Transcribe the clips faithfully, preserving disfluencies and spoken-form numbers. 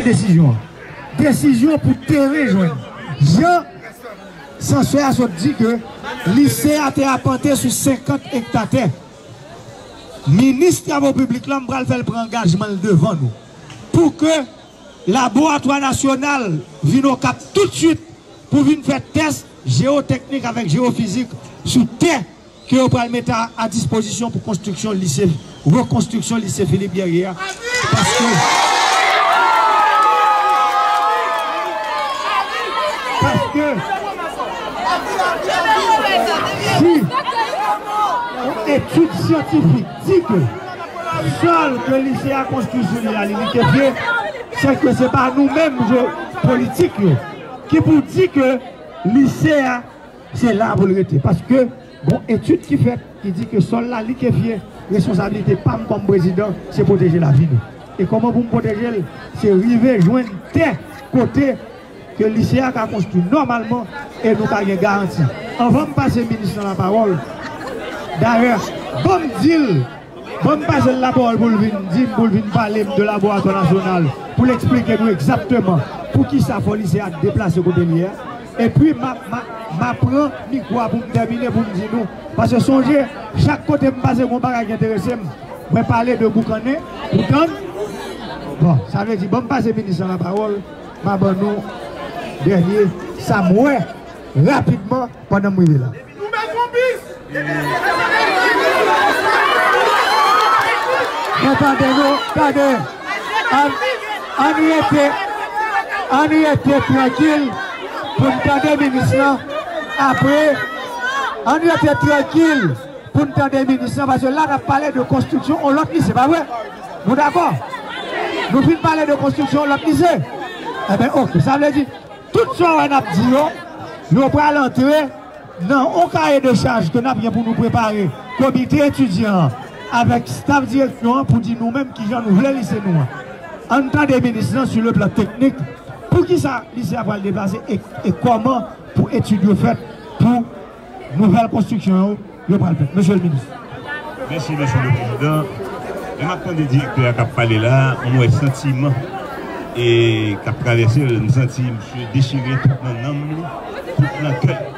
Desizyon an. Desizyon pou teren jwenn. Jan Sansè a sot di ke lise a te apante sou senkant ekta tè. Minis Travo Piblik la, m pral fè l pran angajman l devan nou pou ke Laboratwa Nasyonal vin Okap toutswit pou vin fè tès jewoteknik avèk jewofizik sou tè ke yo pral mete a, a dispozisyon pou konstriksyon lise, rekonstriksyon lise Philippe Guerrier a. Paske, paske, si yon etid syantifik di ke sòl ke lise a konstwi sou li a, li likefye, se ke se pa nou menm, je, politik yo, ki pou di ke lise a se la pou l rete. Paske gon etid ki fèt ki di ke sòl la likefye, responsablite pa m kòm prezidan, se pwoteje lavi nou. E kòman pou m pwoteje l? Se rive jwenn tè kote ke lise a ka konstwi nòmalman e nou ka gen garanti. Anvan m pase minis lan lapawòl, dayè, ban m di l, ban m pase l lapawòl pou l vin di m, pou l vin pale m de Laboratwa Nasyonal, pou l eksplike nou egzakteman poukisa fò lise a deplase kote l ye a. Epi m a, m a, m a pran mikwo a pou m tèmine, pou m di nou, paske sonje, chak kote m pase, gon bagay ki enterese m, mwen pale de boukannen, ou tann? Bon, sa vle di, ban m pase minis lan lapawòl, m a ban nou dènye sa m wè rapidman pandan m rive la. Mwen tande nou, tande. Ann, ann rete, ann rete trankil pou n tande minis lan. Apre, ann rete trankil pou n tande minis lan, paske la n ap pale de konstriksyon yon lòt lise, pa vre? Nou dakò? Nou fin pale de konstriksyon yon lòt lise? Enben, oke, sa vle di, tout sa w wè n ap di yo, yo pral antre nan yon kaye de chaj ke n ap gen pou nou prepare komite etidyan an avèk staf direksyon an pou di nou menm kijan nou vle lise nou an. Ann tande minis lan sou le plan teknik, poukisa lise a pral deplase e, e kòman pou etid yo fèt pou nouvèl konstriksyon yo, yo pral fèt. Mesye le minis. Mèsi, mesye le prezidan. Lè m ap tande direktè a k ap pale la, m wè santiman e k ap travèse l, m santi misye dechire tout nan nanm li, tout nan kè l.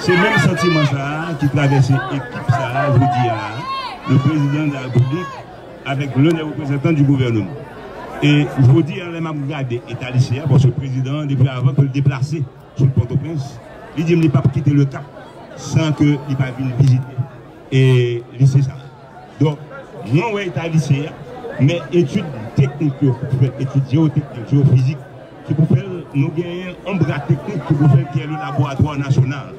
Se menm santiman sa a ki travèse ekip sa a jodi a, le président de la République avec l'honneur représentant du gouvernement. E jodi a, lè m ap gade eta lise a, paske prezidan an, depi avan ke l deplase sou Pòtoprens, li di m li p ap kite Lekap san ke li pa vin vizite e lise sa a. Donk, mwen wè eta lise a, men etid teknik yo ki pou fèt, etid jewoteknik, jewofizik, ki pou fè l, nou genyen yon bra teknik ki pou fè l, ki se le laboratwa nasyonal.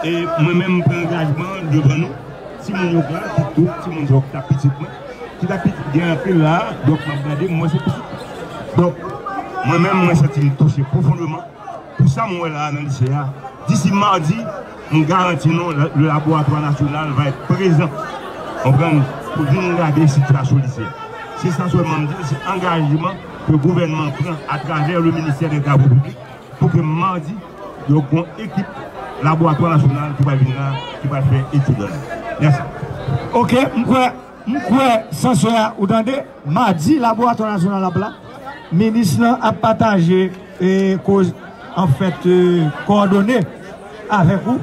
E mwen menm, m pran angajman devan nou, timoun yo gran, ki tout timoun sa yo ki t ap pitit mwen, ki t ap pitit, gen anpil la, donk m ap gade, m wè se pitit. Donk, mwen menm, mwen santi m touche pwofondman. Pou sa m wè la a nan lise a, disi madi, m garanti nou, le, le laboratwa nasyonal va être prezan. Konprann? Pou vin gade sitiyasyon lise a. Se sa sèlman m di, se angajman ke gouvènman an pran atravè le ministè dè Travo Piblik pou ke madi, yo gon ekip laboratwa nasyonal ki pral vin la, ki pral fè etid la. Mèsi. Oke, m kwè M kwè sansè a, ou tande, madi, laboratwa nasyonal ap la. Minis lan ap pataje, e, koz, anfèt, e, kowòdone avèk ou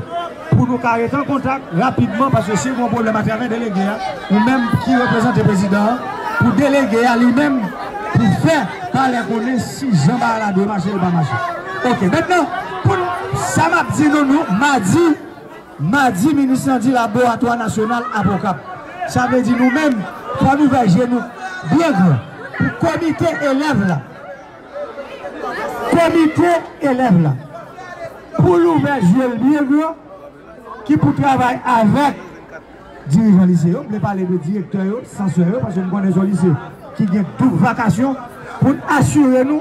pou nou ka rete an kontak rapidman, paske si gon pwoblèm atravè delege a, ou menm ki reprezante prezidan an, pou delege a li menm, pou fè palè konnen si jan bagay la dwe mache, li pa mache. Oke, mentnan, pou n-, sa m ap di nou, nou, madi, Madi, minis lan di laboratwa nasyonal ap Okap. Sa vle di nou menm, fò nou ouvè je nou byen gran pou komite elèv la. Komite elèv la. Pou l ouvè je l byen gran, ki pou travay avèk dirijan lise yo, m vle pale de direktè yo, sansè yo, paske m konnen se yon lise ki gen doub vakasyon, pou n asire nou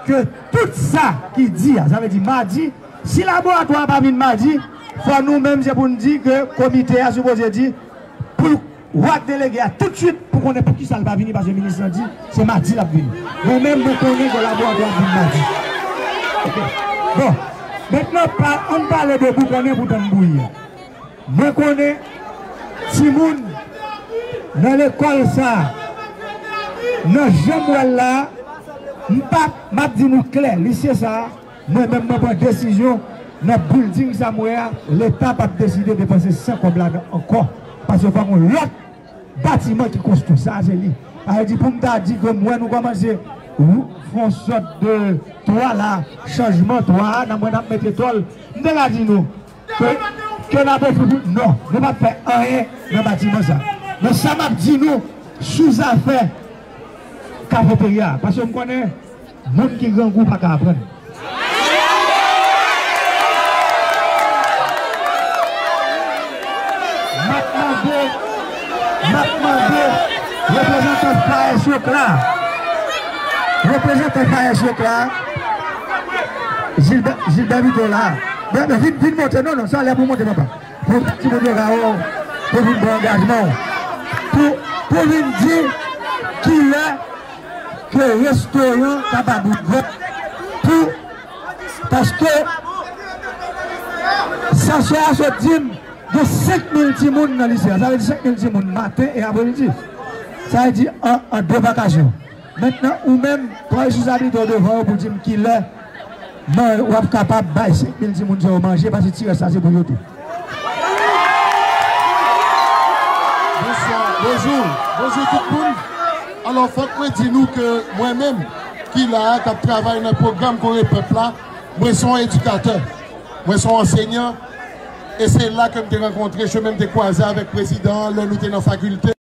ke tout sa ki di a, sa vle di madi, si laboratwa a pa vin madi, fò nou menm se pou n di ke komite a sipoze di pou l wak delege a toutswit pou konnen poukisa l pa vini, paske minis lan di se madi l ap vini. Mwen menm, mwen konnen ke laboratwa ap vin madi. Oke. Bon, mentnan, pa, ann pale de boukannen pou tann bouyi a. Mwen konnen timoun Nan lekòl sa a, nan jan m wè l la a, m p ap, m ap di nou klè, lise sa a, mwen menm mwen pran desizyon nan bilding sa m wè a, Leta p ap deside depanse san kòb ladan ankò. Paske fòk yon lòt batiman ki konstwi, sa se li. Sa vle di pou m ta di ke m wè nou kòmanse fè yon sòt de twa la, chanjman twa a, nan mwen n ap mete tòl, m te ka di nou, ke, ke n ap ofri pou, non, nou p ap fè anyen nan batiman sa. Men sa m ap di nou sou zafè kafeterya a, paske m konnen moun ki grangou pa ka aprann. M ap mande, m ap mande reprezantan FAES yo k la. Reprezantan FAES yo k la. Gilbert, Gilbert Vito la. Vin, vin monte, non, non, sa lè pou monte, papa. Pou timoun yo ka wè w, pou vin pran angajman w. Pou, pou vin di kilè ke restoran kapab ouvè. Pou, paske sa sè a sot di m, gen senk mil timoun nan lise a. Sa vle di senk mil timoun maten e apremidi. Sa vle di an, an de vakasyon. Mentnan, ou menm, pran responsablite w devan yo pou di m kilè w ap kapab bay senk mil timoun sa yo manje, paske ti rès la se pou yo tou. Bonswa, bonjou, bonjou tout moun. Alò, fòk mwen di nou ke mwen menm, ki la a, k ap travay nan pwogram Kore Pèp la, mwen se yon edikatè, mwen se yon ansenyan, e se la ke m te rankontre, chemen m te kwaze avèk prezidan an lè nou te nan fakilte.